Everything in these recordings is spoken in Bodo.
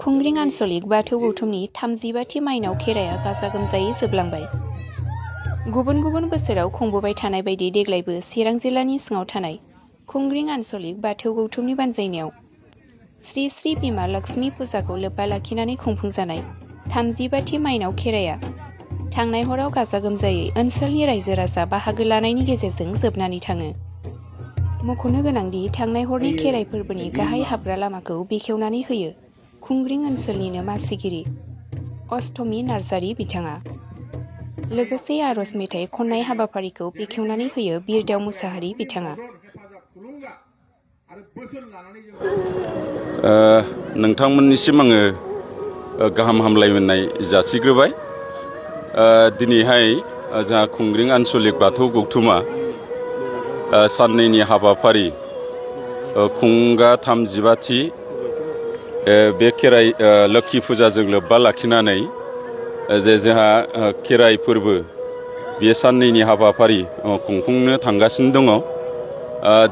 खुंग्रिं आनस'लिक बाथौ गौथुमनि 32थि माइनाव खेराइया गाजा गोमजायै जोबलांबाय। गुबुन गुबुन बोसोराव खुंबोबाय थानाय बायदि देग्लायबो चिरां जिल्लानि सिङाव थानाय खुंग्रिं आनस'लिक बाथौ गौथुमनि बानजायनायाव श्री श्री बिमा लक्ष्मी फुजाखौ लोब्बा लाखिनानै खुंफुंजानाय 32थि माइनाव खेराइया थांनाय हराव गाजा गोमजायै ओनसोलनि रायजो राजा बाहागो लानायनि गेजेरजों जोबनानै थाङो। मख'नो गोनांदि थांनाय हरनि खेराइ फोरबोनि गाहाय हाबग्रा लामाखौ बेखेवनानै होयो खुंग्रिं ओनसोलनिनो मासिगिरि अष्टमी नार्जारी बिथाङा। लोगोसे आर'ज मेथाइ खन्नाय हाबाफारिखौ बेखेवनानै होयो बिरदाव मुसाहारि बिथाङा। नोंथांमोननिसिम आङो गाहाम हामलायनाय जासिग्रोबाय। दिनैहाय जोंहा खुंग्रिं आनस'लिक बाथौ गौथुमा साननैनि हाबाफारि खुंगा 32थि बे खेराइ लोक्षि फुजाजों लोब्बा लाखिनानै जे जोंहा खेराइ फोरबो बे साननैनि हाबाफारि खुंफुंनो थांगासिनो दङ।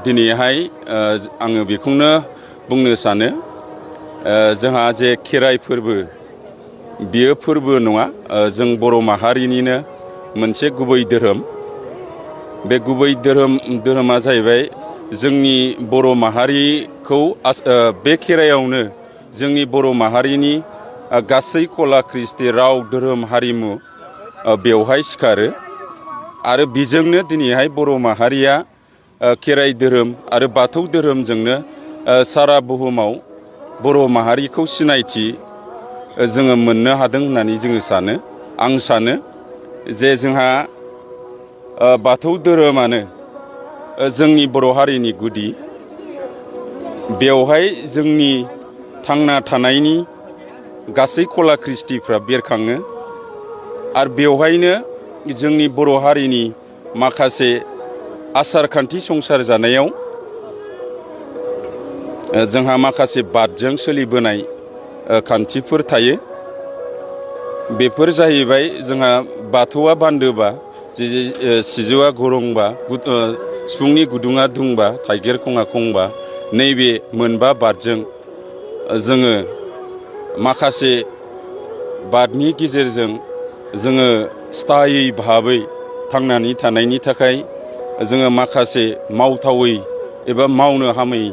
दिनैहाय आङो बेखौनो बुंनो सानो जोंहा जे खेराइ फोरबो बियो फोरबो नङा, जों बर' माहारिनिनो मोनसे गुबै धोरोम। बे गुबै धोरोमा जाहैबाय जोंनि बर' माहारिखौ बे खेराइयावनो जोंनि बर' माहारिनि गासै कला कृष्टि राव धोरोम हारिमु बेवहाय सिखारो आरो बेजोंनो दिनैहाय बर' माहारिया खेराइ धोरोम आरो बाथौ धोरोमजोंनो सारा बुहुमाव बर' माहारिखौ सिनायथि जोङो मोननो हादों होननानै जोङो सानो। आं सानो जे जोंहा बाथौ धोरोमानो जोंनि बर' हारिनि गुदि। बेवहाय जोंनि थांना थानायनि गासै कला कृष्टिफ्रा बेरखाङो आरो बेवहायनो जोंनि बर' हारिनि माखासे आसार खान्थि संसार जानायाव जोंहा माखासे बादजों सोलिबोनाय खान्थिफोर थायो। बेफोर जाहैबाय जोंहा बाथौआ बान्दोबा सिजौआ गरंबा सिफुंनि गुदुङा दुंबा थाइगिर खङा खंबा नैबे मोनबा बादजों जोङो माखासे बादनि गेजेरजों जोङो स्थायि भाबै थांनानै थानायनि थाखाय जोङो माखासे मावथावै एबा मावनो हामै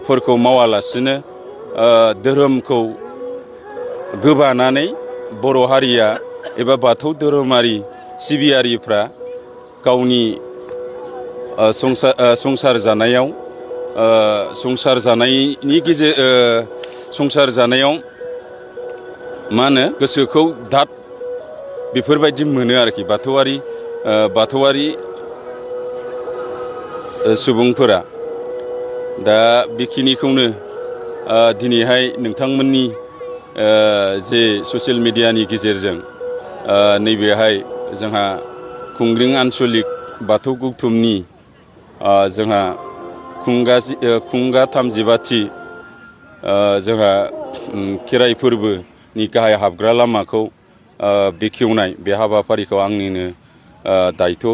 फोरखौ मावालासिनो धोरोमखौ गोबानानै बर' हारिया एबा बाथौ धोरोमारि सिबियारिफ्रा गावनि संसार जानायाव मा होनो गोसोखौ दाद बेफोरबायदि मोनो आरोखि बाथौआरि सुबुंफोरा। दा बेखिनिखौनो दिनैहाय नोंथांमोननि जे ससियेल मिडियानि गेजेरजों नैबेहाय जोंहा खुंग्रिं आनस'लिक बाथौ गौथुमनि जोंहा खुंगा 32थि जोंहा खेराइ फोरबोनि गाहाय हाबग्रा लामाखौ बेखेवनाय बे हाबाफारिखौ आंनिनो दायथ'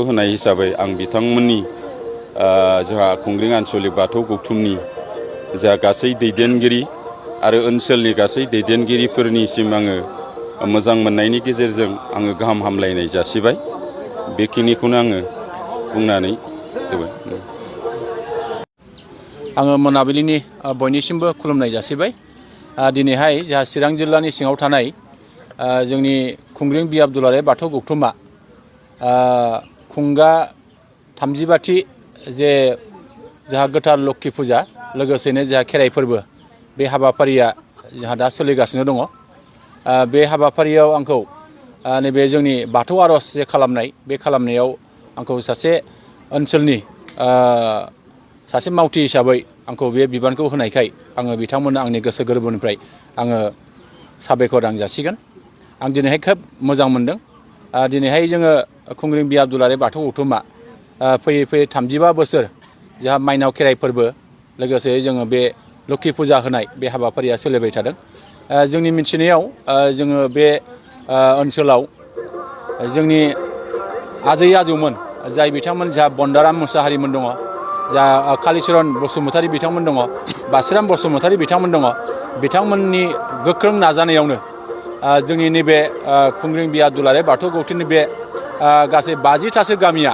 होनाय हिसाबै आं बिथांमोननि जोंहा खुंग्रिं आनस'लिक बाथौ गौथुमनि जा गासै दैदेनगिरि आरो ओनसोलनि गासै दैदेनगिरिफोरनिसिम आङो मोजां मोननायनि गेजेरजों आङो गाहाम हामलायनाय जासिबाय। बेखिनिखौनो आङो बुंनानै दोनबाय। आङो मोनाबिलिनि बयनिसिमबो खुलुमनाय जासिबाय। दिनैहाय जोंहा चिरां जिल्लानि सिङाव थानाय जोंनि खुंग्रिं बियाब दुलाराय बाथौ गौथुमा खुंगा 32थि जे जोंहा गोथार लोक्षि फुजा लोगोसेनो जोंहा खेराइ फोरबो बे हाबाफारिया जोंहा दा सोलिगासिनो दङ। बे हाबाफारियाव आंखौ नैबे जोंनि बाथौ आर'ज जे खालामनाय बे खालामनायाव आंखौ सासे ओनसोलनि सासे मावथि हिसाबै आंखौ बे बिबानखौ होनायखाय आङो बिथांमोननो आंनि गोसो गोरबोनिफ्राय आङो साबायखर जासिगोन। आं दिनैहाय खोब मोजां मोनदों। दिनैहाय जोङो खुंग्रिं बियाब दुलाराय बाथौ गौथुमा फैयै 35 बोसोर जोंहा माइनाव खेराइ फोरबो लोगोसे जोङो बे लोक्षि फुजा होनाय बे हाबाफारिया सोलिबाय थादों। जोंनि मिथिनायाव जोङो बे ओनसोलाव जोंनि आजै आजौमोन जाय बिथांमोन जोंहा बन्दाराम मुसाहारिमोन दङ, जा कालिचरन बसुमतारी बिथांमोन दङ, बासिराम बसुमतारी बिथांमोन दङ, बिथांमोननि गोख्रों नाजानायावनो जोंनि नैबे खुंग्रिं बिया दुलाराय बाथौ गौथुमनि बे गासै 50थासो गामिया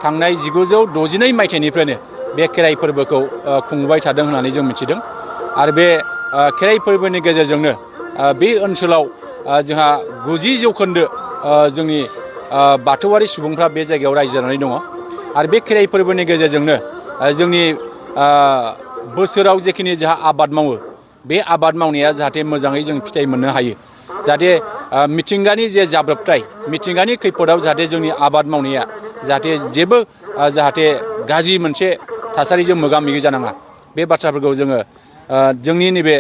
थांनाय 1962 मायथाइनिफ्रायनो बे खेराइ फोरबोखौ खुंबाय थादों होननानै जों मिथिदों। आरो बे खेराइ फोरबोनि गेजेरजोंनो बे ओनसोलाव जोंहा 90% जोंनि बाथौआरि सुबुंफ्रा बे जायगायाव रायजो जानानै दङ। आरो बे खेराइ फोरबोनि गेजेरजोंनो जोंनि बोसोराव जेखिनि जोंहा आबाद मावो, बे आबाद मावनाया जाहाथे मोजाङै जों फिथाइ मोननो हायो, जाहाथे मिथिंगानि जे जाब्रबथाय, मिथिंगानि खैफोदाव जाहाथे जोंनि आबाद मावनाया जाहाथे जेबो जाहाथे गाज्रि मोनसे थासारिजों मोगा मोगि जानाङा, बे बाथ्राफोरखौ जोङो जोंनि नैबे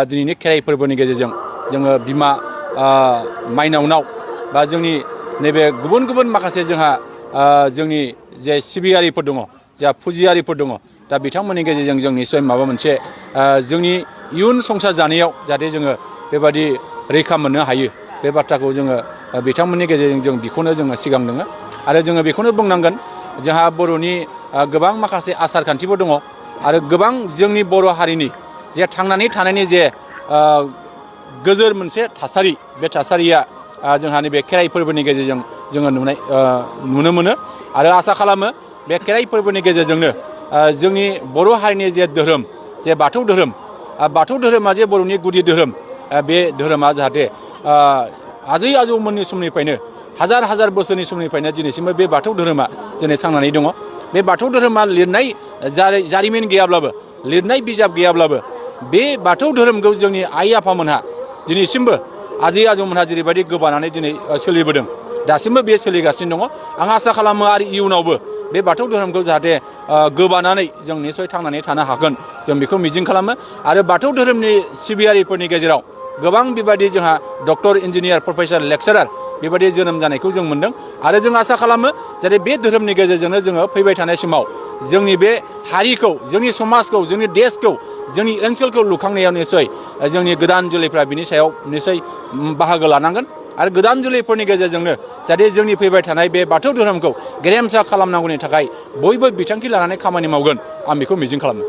दिनैनि खेराइ फोरबोनि गेजेरजों जोङो बिमा माइनावनाव बा जोंनि नैबे गुबुन गुबुन माखासे जोंहा जोंनि जे सिबियारिफोर दङ, जोंहा फुजियारिफोर दङ, दा बिथांमोननि गेजेरजों जों निस्सय माबा मोनसे जोंनि इयुन संसार जानायाव जाहाथे जोङो बेबादि रैखा मोननो हायो, बे बाथ्राखौ जोङो बिथांमोननि गेजेरजों जों बेखौनो जोङो सिगां दङ। आरो जोङो बेखौनो बुंनांगोन, जोंहा बर'नि गोबां माखासे आसार खान्थिफोर दङ आरो गोबां जोंनि बर' हारिनि जे थांनानै थानायनि जे गोजोर मोनसे थासारि, बे थासारिया जोंहा नैबे खेराइ फोरबोनि गेजेरजों जोङो नुनो मोनो। आरो आसा खालामो बे खेराइ फोरबोनि गेजेरजोंनो जोंनि बर' हारिनि जे धोरोम, जे बाथौ धोरोम, बाथौ धोरोमा जे बर'नि गुदि धोरोम, बे धोरोमा जाहाथे आजै आजौमोननि समनिफ्रायनो हाजार हाजार बोसोरनि समनिफ्रायनो दिनैसिमबो बे बाथौ धोरोमा दिनै थांनानै दङ। बे बाथौ धोरोमा लिरनाय जारिमिन गैयाब्लाबो, लिरनाय बिजाब गैयाब्लाबो, बे बाथौ धोरोमखौ जोंनि आइ आफामोनहा दिनैसिमबो आजै आजौमोनहा जेरैबायदि गोबानानै दिनै सोलिबोदों, दासिमबो बे सोलिगासिनो दङ। आं आसा खालामो आरो इयुनावबो बे बाथौ धोरोमखौ जाहाथे गोबानानै जों निस्सय थांनानै थानो हागोन, जों बेखौ मिजिं खालामो। आरो बाथौ धोरोमनि सिबियारिफोरनि गेजेराव गोबां बेबायदि जोंहा डक्टर, इन्जिनियार, प्रफेसार, लेक्सारार बेबायदि जोनोम जानायखौ जों मोन्दों। आरो जों आसा खालामो जाहाथे बे धोरोमनि गेजेरजोंनो जोङो फैबाय थानाय समाव जोंनि बे हारिखौ, जोंनि समाजखौ, जोंनि देशखौ, जोंनि ओनसोलखौ लुखांनायाव निस्सय जोंनि गोदान जोलैफ्रा बिनि सायाव निस्सय बाहागो लानांगोन। आरो गोदान जोलैफोरनि गेजेरजोंनो जाहाथे जोंनि फैबाय थानाय बे बाथौ धोरोमखौ गेरेमसा खालामनांगौनि थाखाय बयबो बिथांखि लानानै खामानि मावगोन, आं बेखौ मिजिं खालामो।